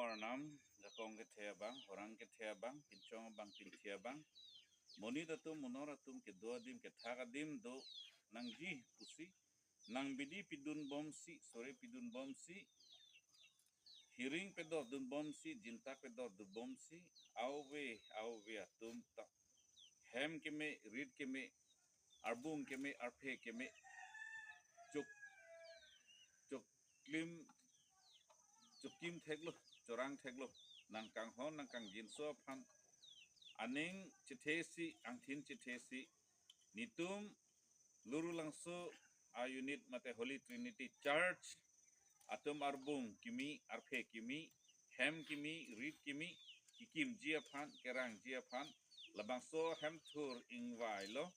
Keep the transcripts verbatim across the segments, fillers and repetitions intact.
Arnam, jakong kethe abang, horang kethe abang, pinchong abang, pinthi abang, monit atum, monor atum, kedo adim, kethak adim do nangji pusi, nang bidi pidun bomsi, sore pidun bomsi, hiring pedor dun bomsi, jintak pedor dun bomsi, auve, auve atum ta hem keme, rit keme, arbung keme, arphe keme, chok, choklim, chokim theklo, chorang theklo, nang kanghon, nang kangjinso aphan aning chethesi, angthin chethesi, nitum Lurulangso a-unit mate Holy Trinity Church atum arbung kimi, arphe kimi, hem kimi, rit kimi, kekimji aphan, kerangji aphan, labangso ahemthur ingvailo,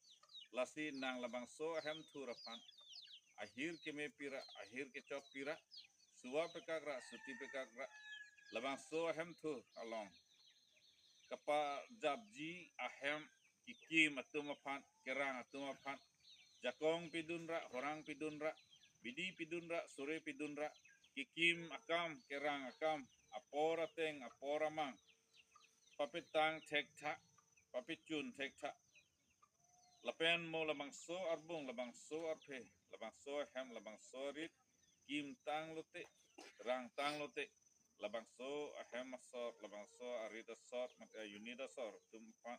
lasi nang labangso ahemthur aphan ahir keme pira, ahir kechok pira, suwa pekakra, suti pekakra, labangso ahemthur along kapajapji ahem, kekim atum aphan, kerang atum aphan, jakong pidunra, horang pidunra, bidi pidunra, sore pidunra, kekim akam, kerang akam, apor ateng, apor amang, papetang thektha, papechun thektha. Lapen mo labangso arbung, labangso arphe, labangso hem, labangso rit, kimtang lote, rangtang lote, labangso ahem asor, labangso arit asor, mate a-unit asor atum aphan,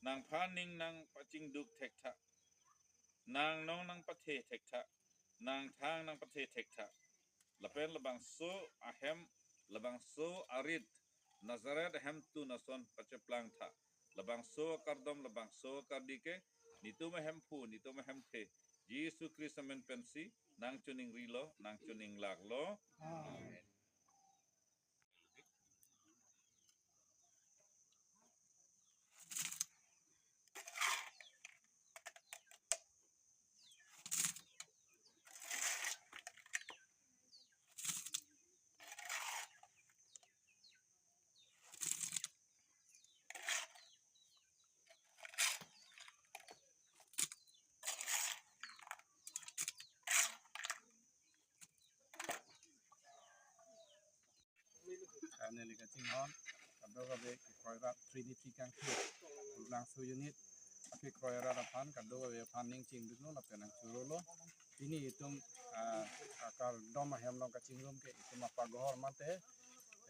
nangphan ning nangpachingduk thektha, nang nong nangpathe thektha, nang thang nangpathe thektha. Lapen labangso ahem, labangso arit, Nazareth ahemtun ason pacheplangtha. Labangso akardom, labangso akardi ke, nitum ahemphu, nitum ahemthe, Jisu Khristo amen pensi nangchiningrilo, nangchininglaklo. Amen. Kane lika chinghon, kadokave kekroi rat Trinity kangthir, Lurulangso unit akekroi rat aphan, kadokave aphan ning chingduklo lapen nangchorolo. Pini itum, ah, akardom ahem along kachingrum ke itum apagohor mate,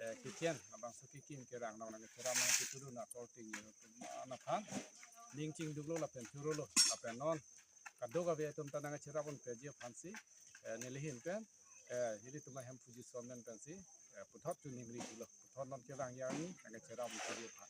eh, kitchen, labangso kekim kerang along nangcherap nangchitudun akorte aphan ning chingduklo lapen chorolo, lapen non kadokave atum ta nangcherap un peji aphansi, eh, neli ahin pen, eh, ilitum ahemphu Jisu amen pensi, eh, puthot chiningrilo, puthot non kevang arni nangcherap un peji aphan.